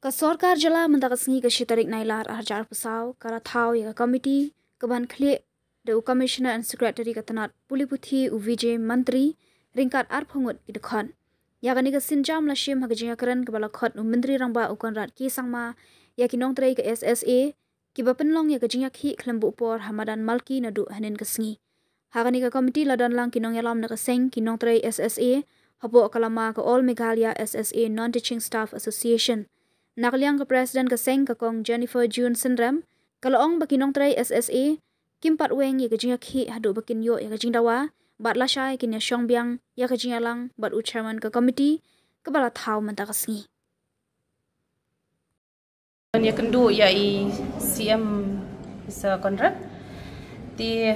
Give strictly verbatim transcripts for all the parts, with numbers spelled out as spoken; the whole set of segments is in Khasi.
Ka sorkar jylla mynta ka sngi ka shi tarik Nailar arhajar arphew saw ka la thaw ïa ka komiti ka ban khlieh da u Commissioner and Secretary ka tnat pule puthi u Vijay Mantri ryngkat arphew ngut ki dkhot. Ïa kane ka sienjam la shim ha ka jingïakren kaba la khot u Myntri Rangbah u Conrad K Sangma ïa ki nongtrei ka S S A kiba pynlong ïa ka jingïakhih khlem buh por ha madan Malki naduh hynnin ka sngi. Ha kane ka komiti la don lang ki nongïalam na ka seng, ki nongtrei S S A hapoh ka lama ka All Meghalaya S S A Non-Teaching Staff Association. Na ka liang ka President ka seng ka Kong Jennifer June Synrem ka la ong ba ki nongtrei S S A kim pat weng ïa ka jingïakhih haduh ba kin ïoh ïa ka jingdawa bad lashai kin ïashong biang ïa ka jingïalang bad u Chairman ka komiti kaba la thaw mynta ka sngi. Ïakynduh ïa i C M Sir Conrad. Te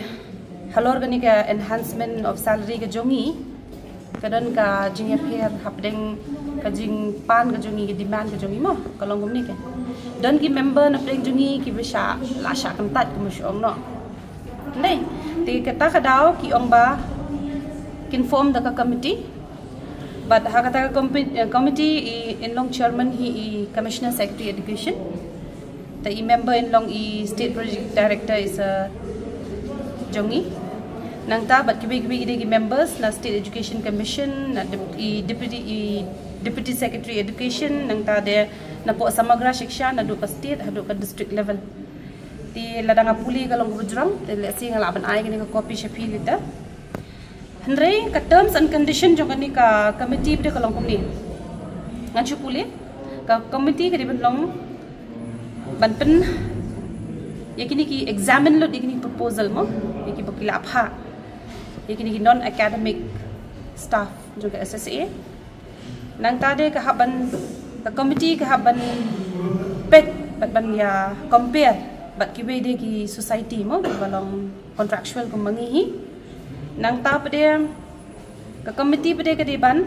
halor kane ka enhancement of salary ka jong ngi ka don ka jingïapher hapdeng ka jingpan ka jong ngi, ka demand ka jong ngi mo, ka long kumne ka don ki member napdeng jong ngi kiba shah la shah kyntait kumba shu ong noh. Nai, te kata ka daw ki ong ba kin form da ka committee. But ha kata ka compi- eh, committee i in long chairman hi i Commissioner Secretary Education. Te i member in long i State Project Director is a jong ngi. Nangta bad kiwei kiwei de ki members na State Education Commission, na dep- i deputy i Deputy Secretary Education, nangta de napoh Samagra Shiksha naduh ka state haduh ka district level. Te lada nga pule ka long kaba jrong, te lehse nga lah ban ai kane ka copy sha phi later. Hynrei ka terms and condition jong kane ka committee pat ka long kumne. Ngan shu pule, ka committee ka dei ban long ban pyn ïa kine ki examine lut ïa kine ki proposal mo, ïa kiba ki la phah ïa kine ki non academic staff jong ka S S A. Nangta de ka hap ban, ka committee ka hap ban peit bad ban ïa compare bad kiwei de ki society mo kiba long contractual kum ma ngi hi. Nangta pat de ka committee pat de ka dei ban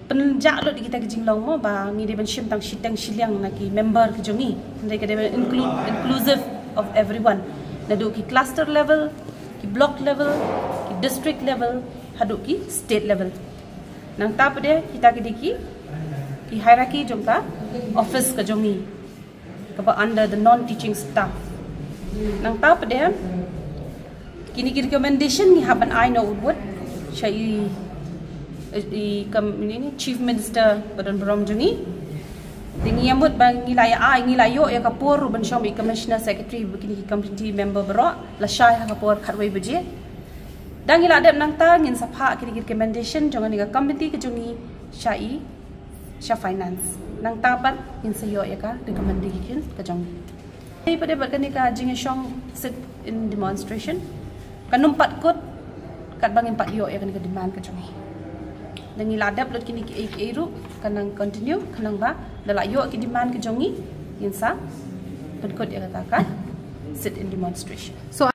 pynjah lut ïa kita ki jinglong mo ba ngi dei ban shim tang shiteng shiliang na ki member ki jong ngi. Hynrei ka dei ban include, inclusive of everyone. Naduh ki cluster level, ki block level, ki district level, haduh ki state level. Nangta pat de kita ki dei ki, ki hierarchy jong ka office ka jong ngi kaba under the non-teaching staff. Nangta pat de kine ki recommendation ngi hap ban ai noh u wut sha i, i kam ini ni Chief Minister ba don burom jong ngi. Te ngi ïa mut ba ngi la ïa ai, ngi la ïoh ïa ka por ruh ban shong i Commissioner Secretary ba kine ki committee member baroh lashai ha ka por khatwei baje. Da ngi la dep nangta ngin sa phah kine ki recommendation jong kane ka committee ka jong ngi sha i sha finance. Nangta pat ngin sa ïoh ïa ka recommendation ka jong ngi. Te pat de bad kane ka jingïashong sit in demonstration kan ym pat kut katba ngim pat ïoh ïa kane ka demand ka jong ngi. Da ngi la dep lut kine kiei kiei ruh kan nang continue, kan nang ba da la ïoh ki demand ka jong ngi ngin sa pynkut ïa kata ka sit in demonstration. So